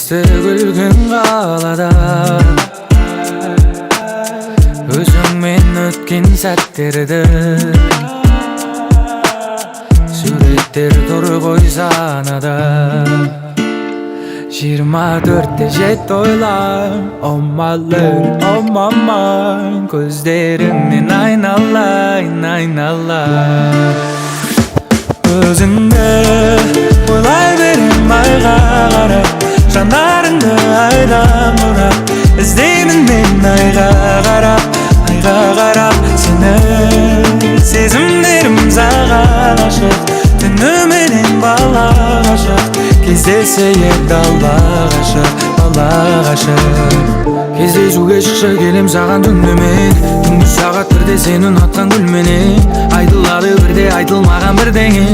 Кездестік үлкен қалада, өзіңмен өткен сәттерді суреттер тұр ғой санада. 24/7 ойлам, oh my lady, oh my mind. Көздеріңнен айналайын, айналайын. Өзіңді ойлай берем айға қарап, жанарыңды айдан бұрап. Іздеймін мен айға қарап, айға қарап сені. Сезімдерім саған ашық, түніменен бала ғашық. Кездесейік дала ғашық, бала ғашық. Кездесуге шықшы, келем саған түнімен. Түнгі сағат 1-де сені ұнатқан гүлменен. Айтылады бірде айтылмаған бірдеңе,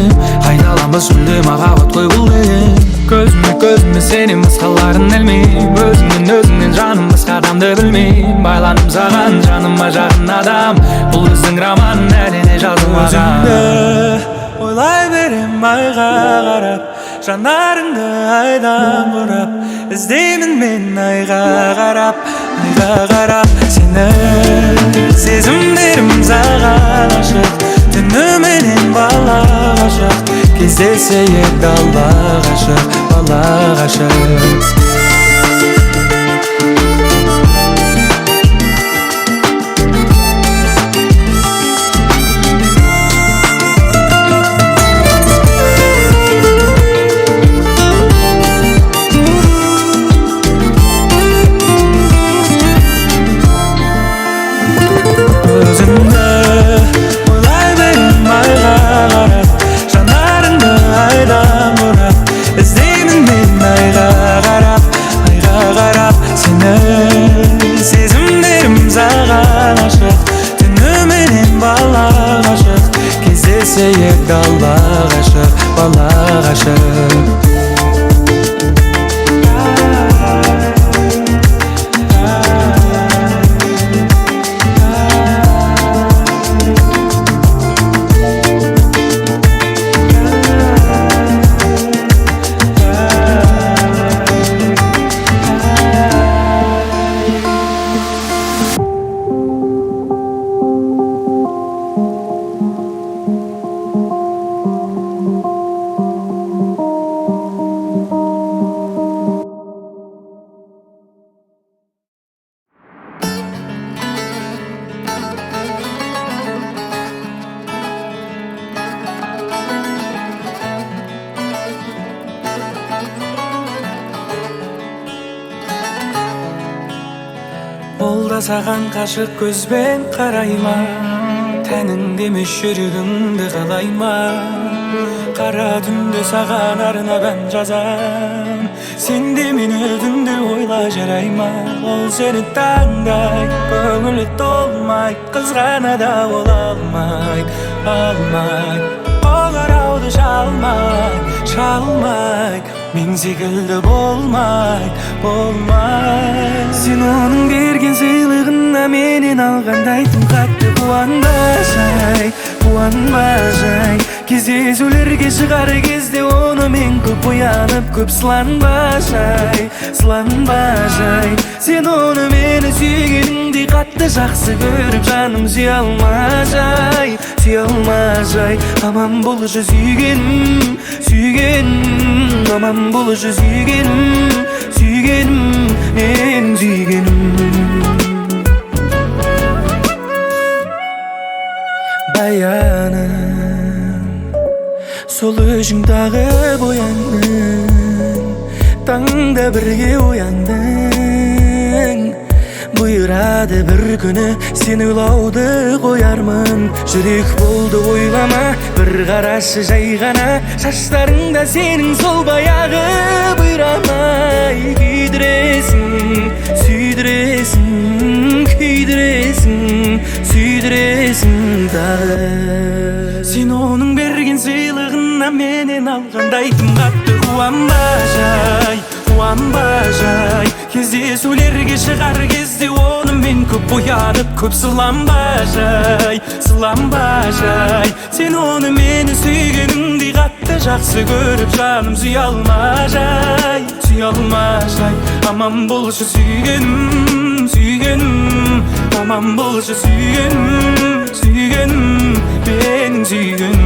қайталанбас мүлде махаббат қой бұл деген. Көзіме, көзіме сенем, басқаларын ілмеймін. Өзіңнен, өзіңнен жаным басқа адамды білмеймін. Байландым саған, жаныма жақын адам. Бұл біздің роман әлі де жазылмаған. Өзіңді ойлай берем айға қарап, жанарыңды айдан бұрап. Іздеймін мен айға қарап, айға қарап сені. Сезімдерім саған ашық, түніменен бала ғашық. Кездесейік дала ғашық, бала ғашық. Өзіңді ойлай берем айға қарап, жанарыңды айдан бұрап. Іздеймін мен айға қарап, айға қарап сені. Сезімдерім саған ашық, түніменен бала ғашық. Кездесейік дала ғашық, бала ғашық. Ол да саған қашық көзбен қарай ма? Тәніңді емес жүрегіңді қалай ма? Қара түнде саған арнап ән жазам, сен де мені түнде ойла, жарай ма? Ол сені таңдай, көңілі толмай, қызғанады ол алмай, алмай. Қоңырауды шалмай, шалмай, мен секілді болмай, болмай. Сен оның берген сыйлығына менен алғандай тым қатты қуанба жай, қуанба жай. Кездесулерге шығар кезде онымен көп оянып, көп сыланба жай, сыланба жай. Сен оны мені сүйгеніңдей қатты жақсы көріп, жаным сүйе алма жай, сүйе алма жай. Аман болшы сүйгенім, сүйгенім, аман болшы сүйгенім, сүйгенім, мен сүйгенім. Баяным, сол үшін тағы бояндың, таңда бірге ояндың. Бұйырады бір күні сен ойлауды қоярмын. Жүрек болды ойлама, бір қарашы жай ғана. Шаштарыңда сенің сол баяғы бұйрамай. Күйдіресің, сүйдіресің, күйдіресің, сүйдіресің тағы. Сен оның берген сыйлығына менен алғандай тым қатты қуанба жай, қуанба жай. Кездесулерге шығар кезде онымен көп оянып, көп сыланба жай, сыланба жай. Сен оны мені сүйгеніңдей қатты жақсы көріп, жаным сүйе алма жай, сүйе алмашай. Аман болшы сүйгенім, сүйгенім, аман болшы сүйгенім, сүйгенім, менің сүйгенім.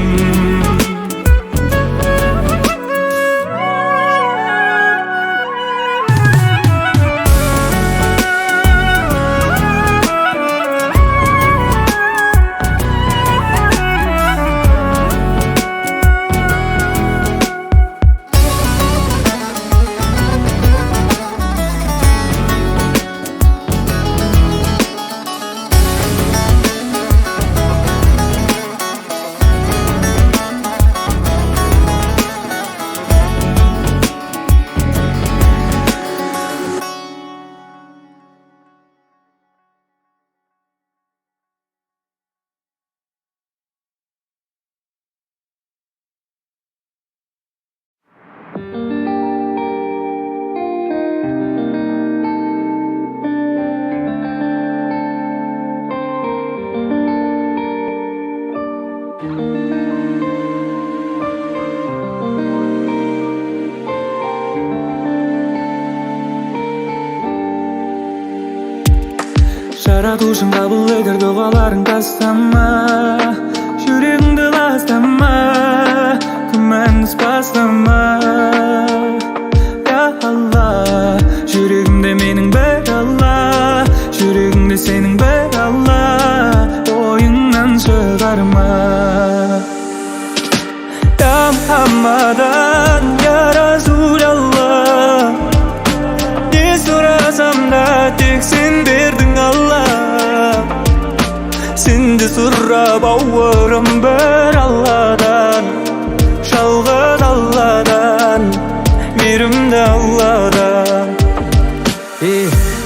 Жаратушың қабыл етер дұғаларың тастама, жүрегіңді ластама, күмән бастама. Я Алла, жүрегімде менің бір Алла, жүрегімде сенің бір Алла, ойыңнан шығарма. Я Мұхаммадан, я Расулалла, не сұрасам да тек сен бердің Алла. Сенді сұрап ауырым бір Алладан, жалғыз Алладан, мейірімді Алладан.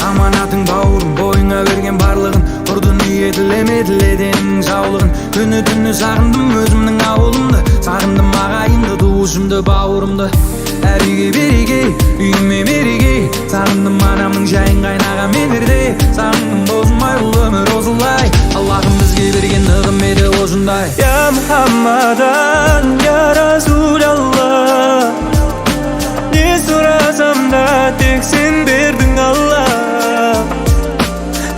Аманатың бауырым, бойыңа берген барлығын, құр дүние тілеме тіледенің жаулығын. Күні түні сағындым өзімнің ауылымды, сағындым ағайынды, туысымды, бауырымды. Әр үйге береке, үйіме мереке, сағындым анамның шайын қайнаған менерде. Сағындым бозылмай бұл өмір осылай, Аллахым бізге берген нығметі осындай. Я Мұхаммадан, я Расулалла, не сұрасам да тек сен бердің Алла.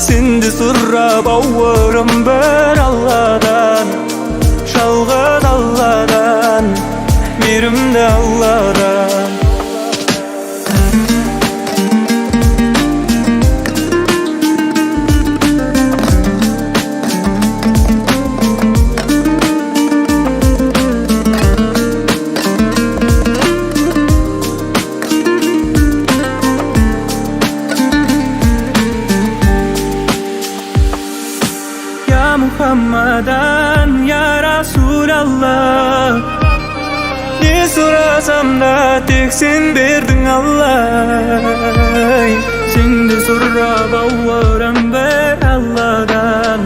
Сенді сұрап ауырым бір Алладан, жалғыз Алладан, мейірімді Алладан. Я Мұхаммадан, я Расулалла, не сұрасам да тек сен бердің Алла. Сенді сұрап ауырам бір Алладан,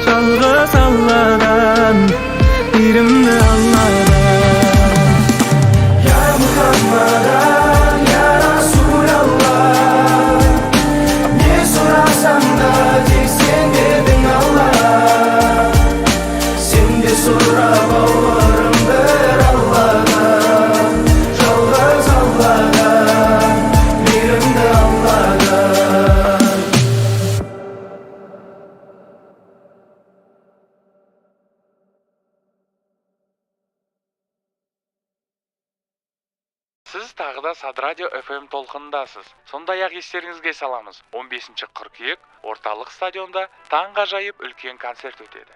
жалғыз Алладан, мейірімді Алладан. Я Мұхаммадан, я Расулалла, не сұрасам да тек сен бердің Алла. Сенді сұрап ауырым бір Алладан, жалғыз Алладан, мейірімді Алладан. Сіз тағы да Садрадио FM толқынындасыз. Сондай-ақ естеріңізге саламыз, 15 қыркүйек орталық стадионда таңғажайып үлкен концерт өтеді.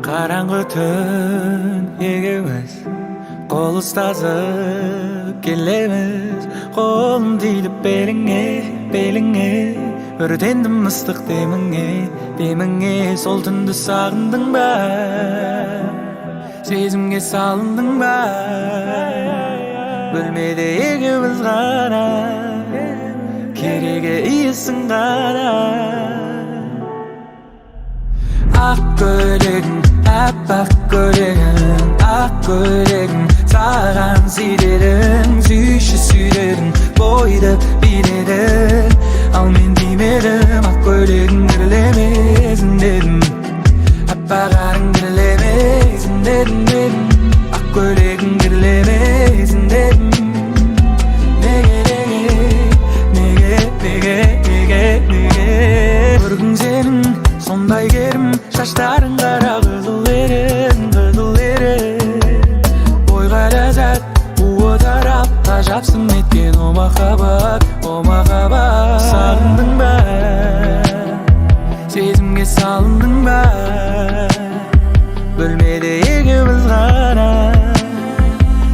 Қараңғы түн екеуміз қол ұстасып келеміз, қолым тиіп беліңе, беліңе, өртендім ыстық деміңе, деміңе. Сол түнді сағындың ба, сезімге салындың ба? Бөлмеде екеуміз ғана, кереге иісің ғана. Ақ көйлегің, аппақ көйлегің, ақ көйлегің, саған сүйдерің, сүйші сүйдерің, бойды сүйдеді, ал мен тимедім. Ақ көйлегің кірлемесін дедім, аппақ арың кірлемесін дедім, дедім. Ақ көйлегің кірлемесін дедім. Неге, неге, неге, неге, неге, неге? Көргің сенің сондай керім, шаштарың қара қызыл ерін, қызыл ерін. Бойға ләззат, буы тарап, ғажапсың неткен о махаббат, о махаббат. Сағындың ба, сезімге салындың ба? Бөлмеде екеуміз ғана,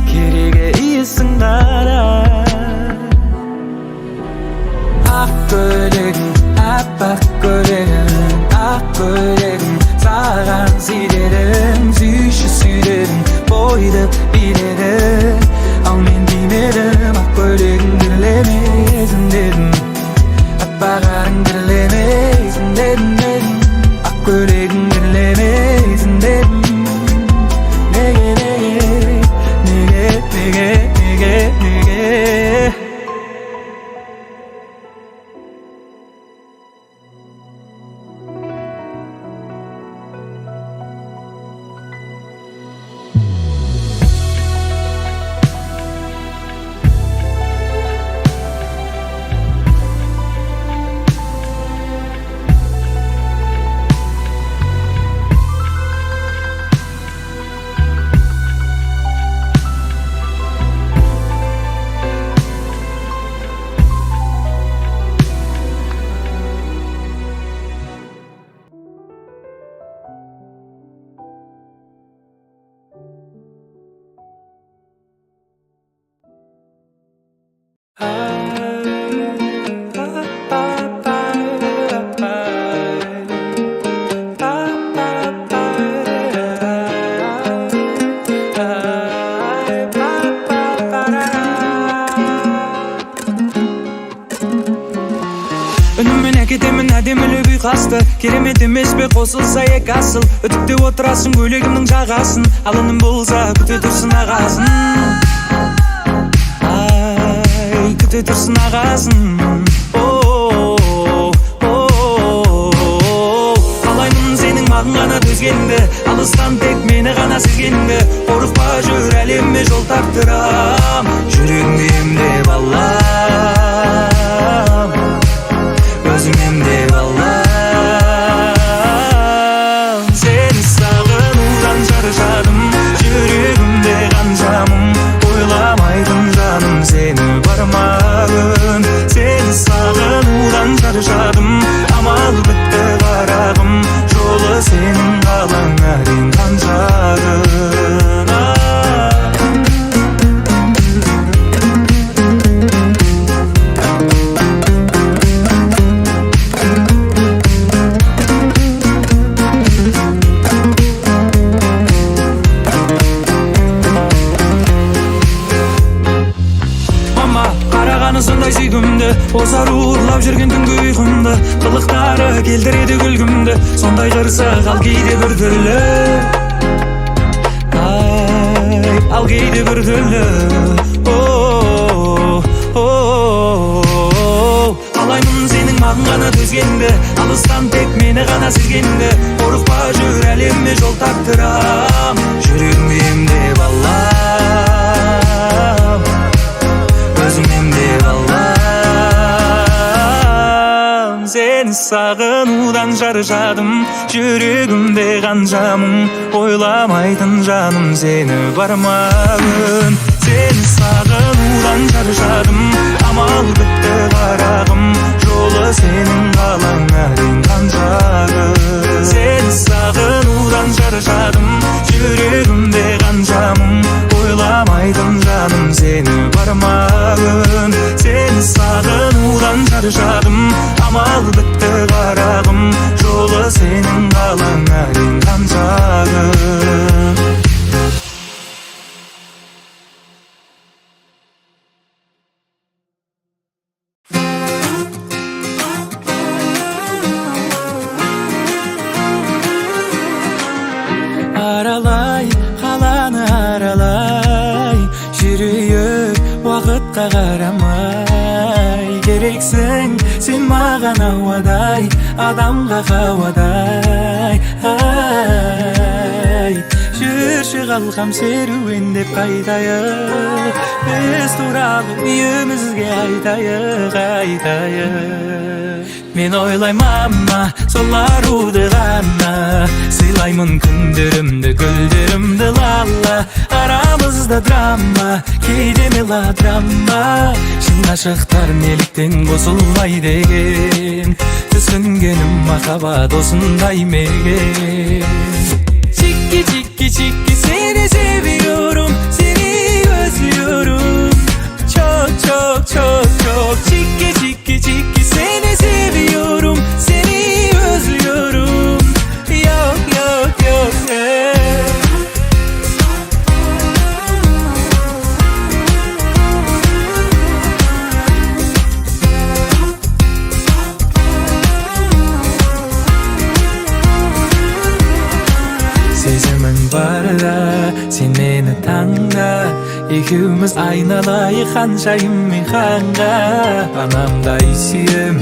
керегі иісің ғана. Ақ көйлегің, аппақ көйлегің, ақ көйлегің саған сүйдедім, сүйші сүйдедің, бойды биледің, ал мен тимедім. Ақ көйлегің кірлемесін дедім, аппақ арың кірлемесін дедім, дедім. Ақ көйлегің кірлемесін дедім. Неге, неге, неге, неге, неге, неге? Үніммен әкетемін әдемілеп ұйқасты. Керемет емес пе қосылса екі асыл? Үтіктеп отырасың көйлегімнің жағасын. Ал үнім болса күте тұрсын ағасын. Ай, күте тұрсын ағасын. Қалаймын сенің маған ғана төзгенді, алыстан тек мені ғана сезгенді. Қорықпа, жүр, әлемге жол тарттырам. Жүрегіңді емдеп алам, өзім емдеп алам. Сені сағынудан шаршадым, жүрегімде қанша мұң. Ойламайтын жаным сені бар ма күн? Сені сағынудан шаршадым, амал бітті қарағым. Жолы сенің қалаңа дейін қанша күн? Мама, қарағаны сондай сүйкімді, осы ару ұрлап жүрген түнгі ұйқымды. Қылықтары келтіреді күлкімді, сондай қырсық, ал кейде біртүрлі. Ай, ал кейде біртүрлі. Қалаймын сенің маған ғана төзгенді, алыстан тек мені ғана сезгенді. Қорықпа, жүр, әлемге жол тарттырам. Жүрегіңді емдеп алам, өзім емдеп алам. Сені сағынудан шаршадым, жүрегімде қанша мұң. Ойламайтын жаным сені бар ма күн? Сені сағынудан шаршадым, амал бітті қарағым. Жолы сенің қалаңа дейін қанша күн? Сені сағынудан шаршадым, жүрегімде қанша мұң. Ойламайтын жаным сені бар ма күн? Сені сағынудан шаршадым, амал бітті қарағым. Жолы сенің қалаңа дейін қанша күн? Аралай, қаланы аралай, жүрейік уақытқа қарамай. Сен маған ауадай, адамға қауадай. Ай, жүрші қалқам серуендеп қайтайық, біз туралы үйімізге айтайық, айтайық. Мен ойлаймын ама сол аруды ғана, сыйлаймын күндерімді, гүлдерімді лала. Арамызда драма, кейде мелодрама, шын ғашықтар неліктен қосылмайды екен? Түсінгенім махаббат осындай мекен. Чикки, чикки, чикки, seni seviyorum, seni özlüyorum. Çok çok çok çok. Çikki, çikki, çikki, seni seviyorum, seni özlüyorum. Yok yok yok. Сезімің барда, сен мені таңда, екеуміз айналайық ханшайым мен ханға. Анамдай сүйем,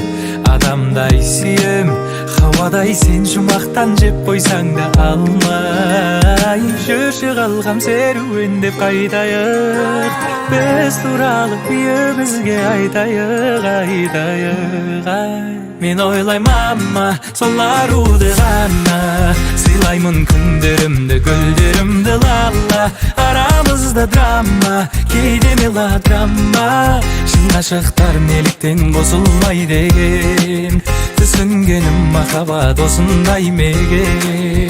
адамдай сүйем, хауадай сен жұмақтан жеп қойсаң да алмай. Жүрші қалқам серуендеп қайтайық, біз туралы үйімізге айтайық, айтайық. Ай. Мен ойлаймын ама сол аруды ғана, сыйлаймын күндерімді, гүлдерімді лала. Арамызда драма, кейде мелодрама, шын ғашықтар неліктен қосылмайды екен? Түсінгенім махаббат осындай мекен.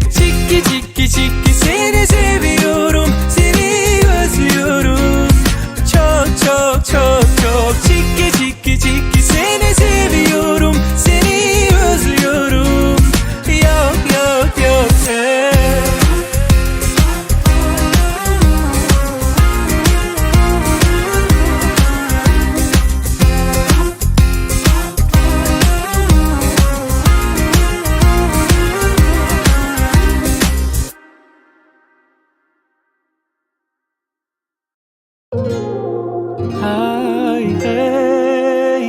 Чикки, чикки, чикки, seni seviyorum, seni özlüyorum. Çok çok çok çok. Чикки, чикки, чикки, seni seviyorum, seni özlüyorum. Yok yok yok. Ay, hey,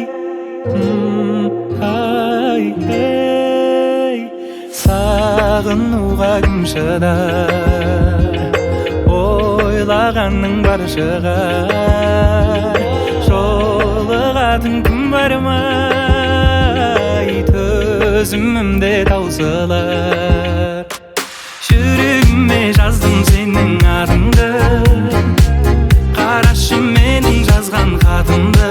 ay, hey. Сағынуға кім шыдар, ойлағаның бар шығар, жолығатын күн бар ма, төзімім де таусылар. Жүрегіме жаздым сенің атыңды, қарашы менің жазған хатымды.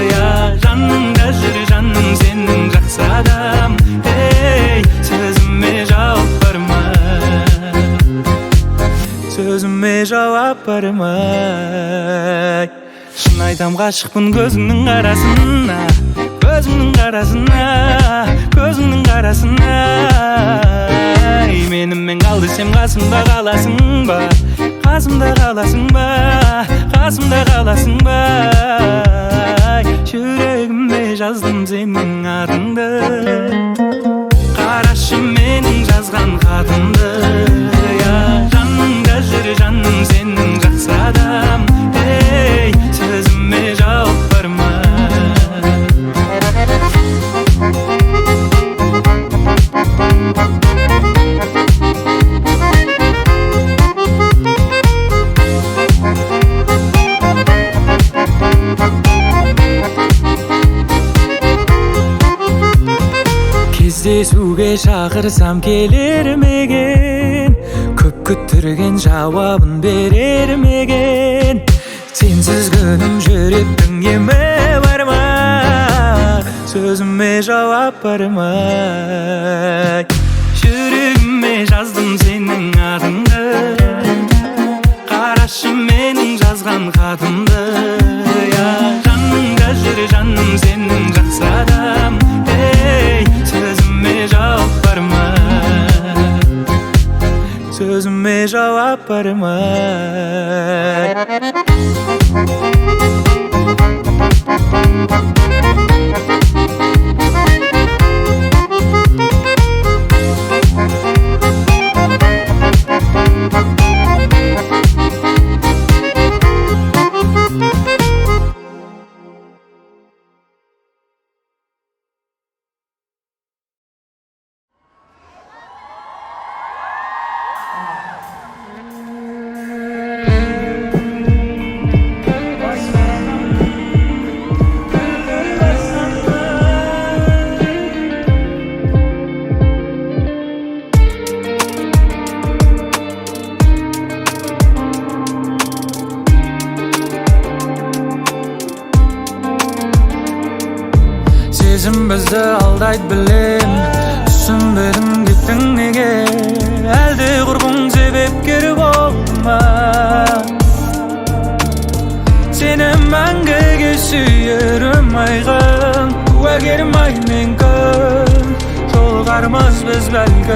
Я, жаныңда жүр жаным сенің жақсы адам, ей, сөзіме жауап бар ма, сөзіме жауап бар ма? Шын айтам ғашықпын көзіңнің қарасына, көзіңнің қарасына, көзіңнің қарасына. Ай, менімен қал десем қасымда қаласың ба, қасымда қаласың ба, қасымда қаласың ба? Ай, жүрегіме жаздым сенің атыңды, қарашы менің жазған хатымды. Я, жаныңда жүр жаным сенің жақсы адам, ей, сөзіме жауап бар ма? Кездесуге шақырсам келер ме екен, көп күттірген жауабын берер ме екен? Сенсіз күнім жүректің емі бар ма, сөзіме жауап бар ма? Жүрегіме жаздым сенің атыңды, қарашы менің жазған хатымды. Я, жаныңда жүр жаным сенің жақсы адам, ей, сөзіме жауап бар ма, сөзіме жауап бар ма? Сезім бізді алдайды білем. Түсінбедім кеттің неге, әлде құрбың себепкер болды ма? Сені мәңгіге сүйерім айқын, куәгерім ай мен күн, жолығармыз біз бәлкім.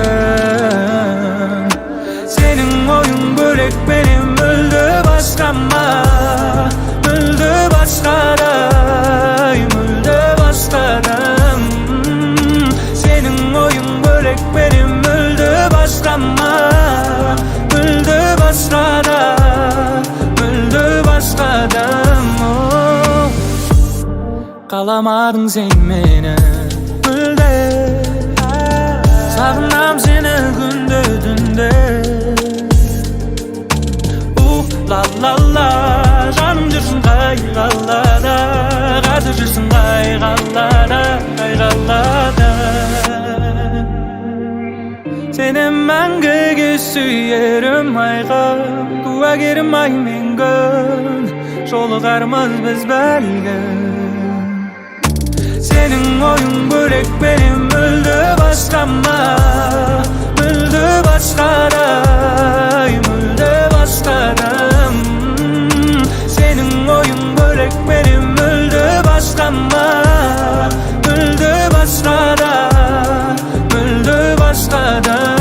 Сенің ойың бөлек, менен мүлде басқа ма? Мүлде басқадай, мүлде басқадан. Сенің ойың бөлек, менен мүлде басқа ма? Мүлде басқада, мүлде басқадан. Қаламадың сен мені мүлде, сағынам сені күнде түнде. У ла ла ла, жаным жүрсің қай қалада, қазір жүрсің қай қалада, қай қалада? Сені мәңгіге сүйерім айқын, куәгерім ай мен күн, жолығармыз біз бәлкім. Сенің ойың бөлек, менен мүлде басқа ма? Мүлде басқадай, мүлде басқадан. Сенің ойың бөлек, менен мүлде басқа ма? Мүлде басқада, мүлде басқадан.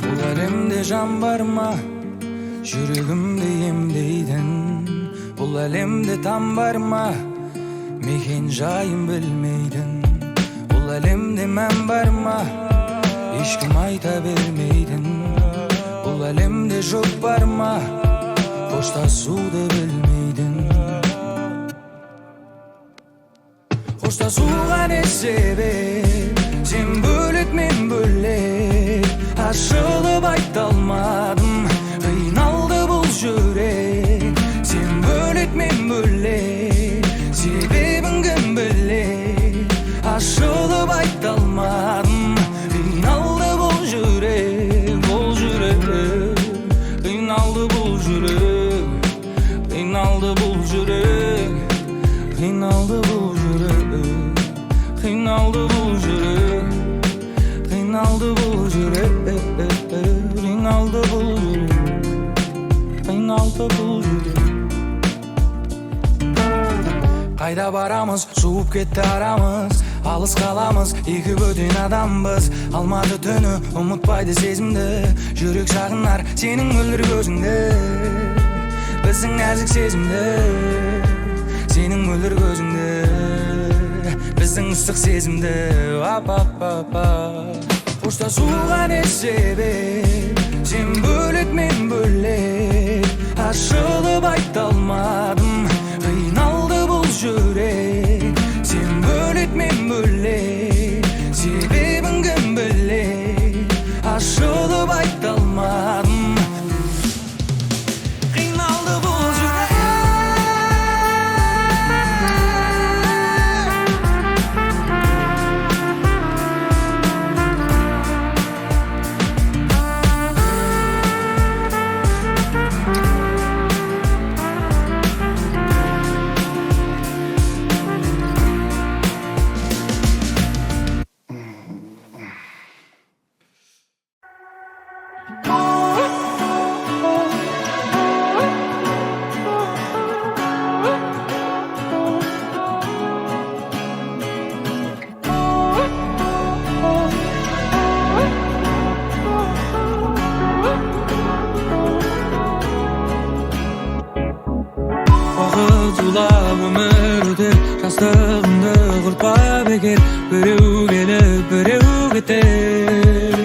Бұл әлемде жан бар ма, жүрегімді емдейтін? Бұл әлемде там бар ма, мекен жайын білмейтін? Бұл әлемде мән бар ма, ешкім айта бермейтін? Бұл әлемде жоқ бар ма, қоштасуды білмейтін? Қоштасуға не себеп, сен бөлек, мен бөлек. Ашылып айта алмадым, қиналды бұл жүрек. Сен бөлек, мен бөлек, себебін кім біледі? Ашылып айта алмадым, қиналды бұл жүрек, бұл жүрек. Қиналды бұл жүрек, қиналды бұл жүрек, қиналды бұл жүрек, қиналды бұл жүрек, қиналды бұл жүрек, қиналды бұл жүрек, қиналды бұл жүрек. Қайда барамыз, суып кетті арамыз, алыс қаламыз, екі бөтен адамбыз. Алматы түні ұмытпайды сезімді, жүрек сағынар сенің мөлдір көзіңді, біздің нәзік сезімді, сенің мөлдір көзіңді, біздің ыстық сезімді. Ап-ап-ап-ап. Қоштасуға не себеп, сен бөлек, мен бөлек. Ашылып айта алмадым, қиналды бұл жүрек. Сен бөлек, мен бөлек, себебін кім біледі? Ашылып айта алмадым, қиналды бұл жүрек. Зулап өмір өтер, жастығымды құртпа бекер. Біреу келіп, біреу кетер.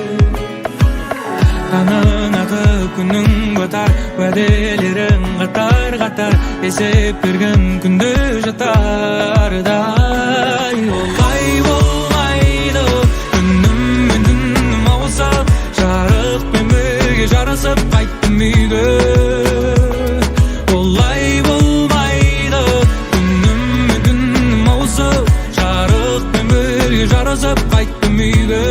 Таңың атып, күнің батар, уәделерің қатар қатар есеп бергім күнде жатардай. Олай болмайды, күнім мен түнім ауысып, жарықпен бірге жарасып қайттым үйге. Олай болмайды, күнім мен түнім ауысып, жарықпен бірге жарасып қайттым үйге.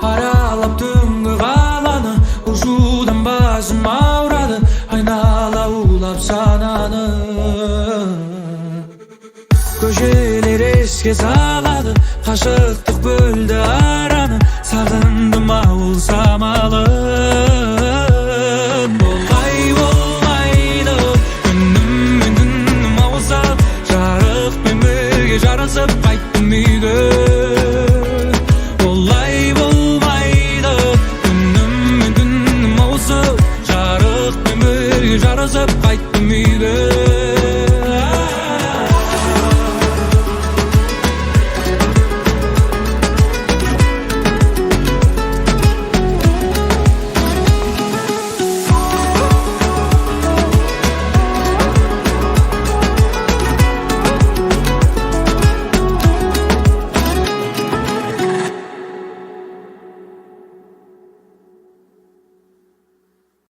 Аралап түнгі қаланы, ұшудан басым ауырады, айнала улап сананы. Көшелер еске салады, қашықтық бөлді араны, сағындым ауыл самалын. Олай болмайды, күнім мен түнім ауысып, жарықпен бірге жарасып.